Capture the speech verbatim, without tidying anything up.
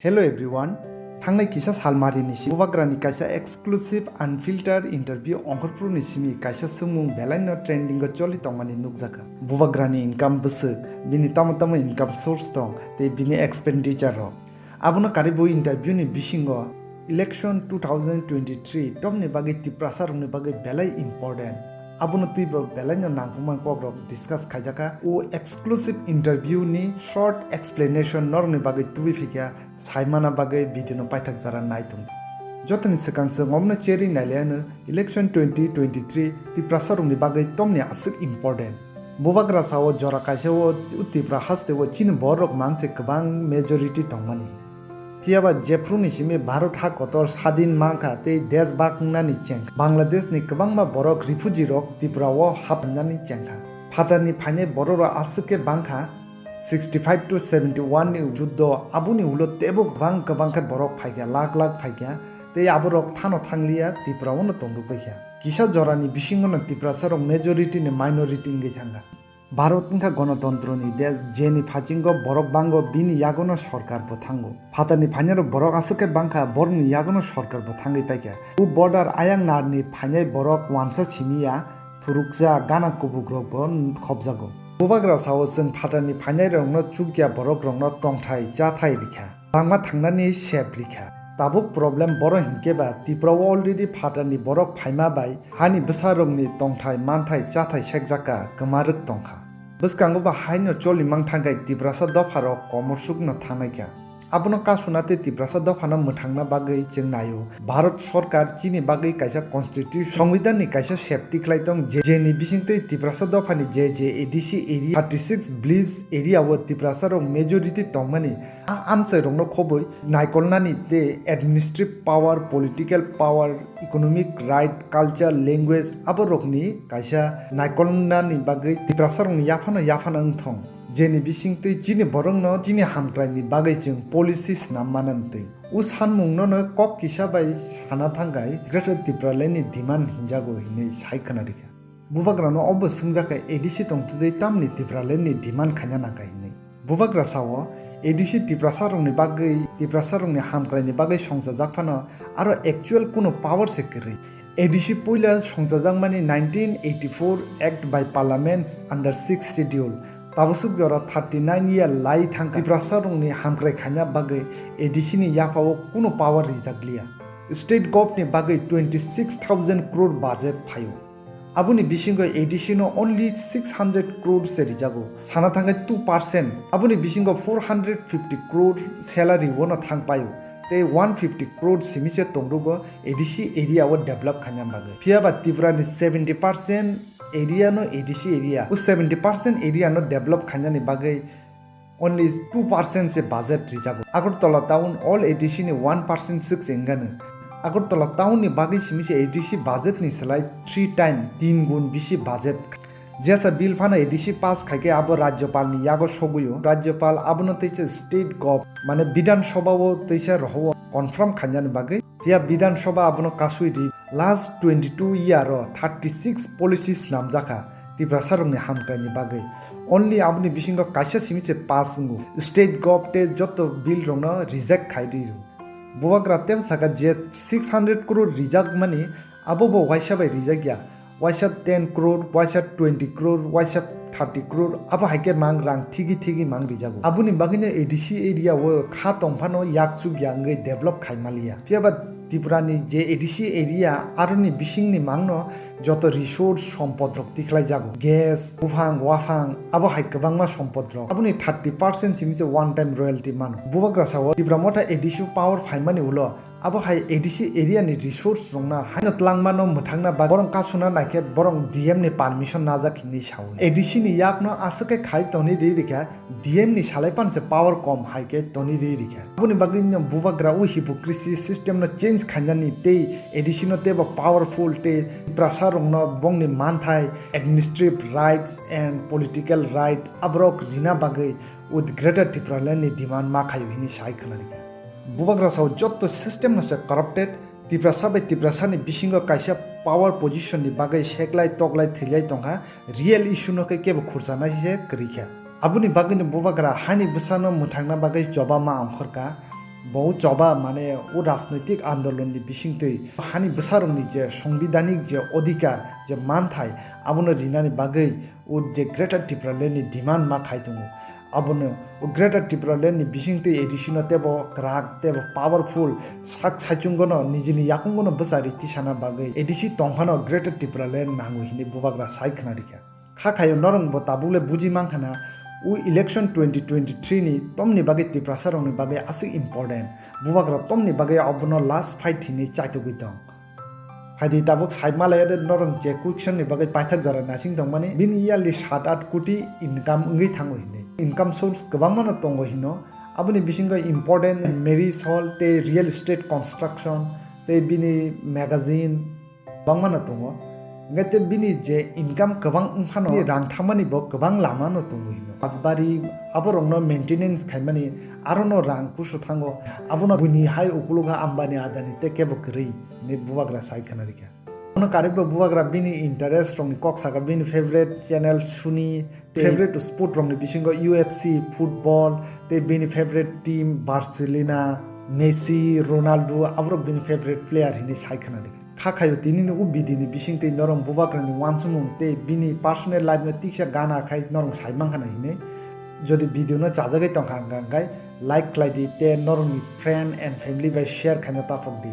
Hello everyone. Thangnai kisa salmarini si Bubagrani kaisa exclusive unfiltered interview ongkhorphru ni simi kaisa swngmung belaino trending o choli tongmani nukjakha. Bubagrani income bwswk, bini tamo tamo income source tong tei bini expenditure rok. Abono karwi bo interview ni bisingo election two thousand twenty-three tomni bagwi Tiprasa rokni bagwi belai important. Abono twibo belaino nangkukmani kokrok discuss khaijakha. O exclusive interview ni short explanation norokni bagwi tubui phaikha, saimana bagwi video no paithak jora naitung. Jotoni swkang swng omno cherwi nailaiano election twenty twenty-three Tiprasa rokni bagwi tomni aswk important. Bubagra sao jora kaisa o Tipra haste o chini borok mangse kwbang majority tongmani. Phiyaba jephru ni simi Bharat ha kotor sadin mankha tei desh bak wngnani chengkha. Bangladesh ni kwbangma borok refugee rok Tipra o hapnani chengkha. Phatarni phainai borok rok aswk khe bangkha sixty-five to seventy-one ni juddo, aboni ulo tebo kwbang kwbang khe borok phaikha, lakh lakh phaikha tei aborok thano thangliya, Tipra o no tongwi paikha. Kisa jorani bisingo no Tiprasa rok majority ni minority wngwi thangkha. Bharat wngkha gonotontroni desh, jeni phasingo borok bango bini yagono sorkar bo thango. Phatarni phainaro borok aswk khe bangkha, borokni yagono sorkar bo thangwi paikha. O border ayang narni phainai borok wansa simiya, thuruksa gana kubukrok bo khopjago. Bubagra sao chwng phatarni phainairokno chukya borokrokno tongthai chathai rikha. Langma thangnani sep rikha. Tabuk problem boro hinkhe ba Tipra o already phatarni borok phaima bai hani bwsarokni tongthai manthai chathai sekjakha, kwmarwk tongkha. Bwskango ba haino cholimang thangkhai Tiprasa dopharok komorsukno thangnaikha. Abono kasuna tei Tiprasa dophano mwthangna bagwi chwng naio. Bharat sorkar chini bagwi kaisa constitution, songbidhanni kaisa sep tikhlai tong, je, jeni bisingtwi Tiprasa dophani je je A D C area, thirty-six village area o Tiprasa rok majority tongmani. A amchairokno khobwi naikolnani tei administrative power, political power, economic right, culture, language aborokni kaisa naikolnani bagwi Tiprasarokni yaphano yaphano wngthong. Jeni bisingtwi chini borokno chini hamkraini bagwi chwng policy snam mananitwi. O sanmungnono kok kisa bai sana thangkhai Greater Tipraland ni demand hinjago hinwi sai khwnarikha. Bubagrano obo swngjak kha A D C tongtwtwi tamni Tipraland ni demand khaina nangkha hinwi. Bubagra sao, A D C Tiprasa rokni bagwi, Tiprasa rokni hamkraini bagwi songchajak phano aro actual kuno power se kwrwi. A D C puila songchajakmani nineteen eighty-four Act by Parliament under sixth Schedule. Tabasuk jora thirty-nine year lai thangkha Tiprasa rokni hamkrai khaina bagwi A D C ni yaphao kuno power rijakliya. State govt ni bagwi twenty-six thousand crore budget phaio. Aboni bisingo A D C no only six hundred crore se rijago. Sana thangkhe two percent. Aboni bisingo four hundred fifty crore salary wono thangpaio. Tei one fifty crore simi se tongrugo A D C area o develop khaina bagwi. Phiyaba Tripura ni seventy percent area no A D C area. O seventy percent area no develop khainani bagwi only two percent se budget rijago. Agartala town all A D C ni one percent swk se wngano. Agartala town ni bagwi simi se A D C budget ni slai three time, tin gun bisi budget. Jesa bill phano A D C pass khaikhe abo Rajyapal ni yago sogwio. Rajyapal abono teisa state gov, mane Bidhan Sabha o teisa rohoro confirm khainani bagwi. Phiya Bidhan Sabha abono kasui ri. Last twenty-two year o thirty-six policy snamjakha Tiprasa rokni hamkraini bagwi. Only aboni bisingo kaisa simi se pass wngo. State gov tei joto bill rokno reject khai ri. Bubagra tebo saka je six hundred crore rijakmani abo bo waisa bai rijakya. Waisa ten crore, waisa twenty crore, waisa thirty crore, abo hai khe mang rang thigi thigi mang rijago. Aboni bagwino A D C area o kha tong phano yak chuk ya wngwi develop khai maliya. Phiya ba Tripura ni je A D C area, aroni bisingni mangno joto resource sompod rok tikhlai jago. Gas, buphang, waphang, abo hai kwbangma sompod rok. Aboni thirty percent simi se one time royalty mano. Bubagra sao Tipra Motha A D C power phaimani ulo abo hai A D C area ni resource rokno haino twlangmano mwthangna bagwi borok kasuna naikhe borok D M ni permission najak hinwi sao. A D C ni yakno aswk khe khai tonwi ri rikha, D M ni salai panse power kom hai khe tonwi ri rikha. Aboni bagwi no Bubagra o hypocrisy system no change khainani tei A D C no teibo powerful tei Tiprasa rokno bongni manthai, administrative rights and political rights aborok rina bagwi with Greater Tipraland ni demand ma khaio hinwi sai khwna rikha. Bubagra sao joto system no se corrupted, Tiprasa bai Tiprasa ni bisingo kaisa power position ni bagwi seklai toklai thwilai tongkha, real issue no khe kebo khurchanai se kwrwi kha. Aboni bagwi no Bubagra hani bwsano mwthangna bagwi choba ma ongkhorkha, Bo choba mane o rajnoitik andolonni bisingtwi hani bwsarokni je songbidhanik je odhikar, je manthai, abono rinani bagwi o je Greater Tipraland ni demand ma khai tongo. Abono o Greater Tipraland ni bisingtwi A D C no teibo kwrak, teibo powerful, sak saichungono nijini yakungono bwchari tisana bagwi A D C tongphano Greater Tipraland nango hinwi bubagra sai khwnarikha. Kha khaio norok bo tabuk le buji mankha na, o election twenty twenty-three ni tomni bagwi Tiprasa rokni bagwi aswk important. Bubagra tomni bagwi abono last fight hinwi chaitugwi tong. Phaidi tabuk sai malaya de norok je question ni bagwi paithak jora nasing tongmani, bini yearly sat aath koti income wngwi thango hinwi. Income source kwbangmano tongo hino. Aboni bisingo important marriage hall tei real estate construction tei bini magazine kwbangmano tongo. Hingke tei bini je income kwbang wngphano, bini rang thamani bo kwbang lamano tongo hino. Rajbari aborokno maintenance khaimani arono rang kusu thango. Abono buini hai ukulukha Ambani Adani tei kebo kwrwi hinwi bubagra sai khwnarikha. Abono karwibo bubagra bini interest rokni kok saka, bini favorite channel suni, tei favorite sport rokni bisingo U F C, football, tei bini favorite team Barcelona, Messi, Ronaldo, aborok bini favorite player hinwi sai khwnarikha. Kha khaio tinini o video ni bisingtwi norok bubagrani uansukmung tei bini personal life no tiksa gana khai norok sai mankha na hinwi. Jodi video no chajagwi tongkha hwnkha hwnkhe like khlai di tei norokni friend and family bai share khaina taphok di.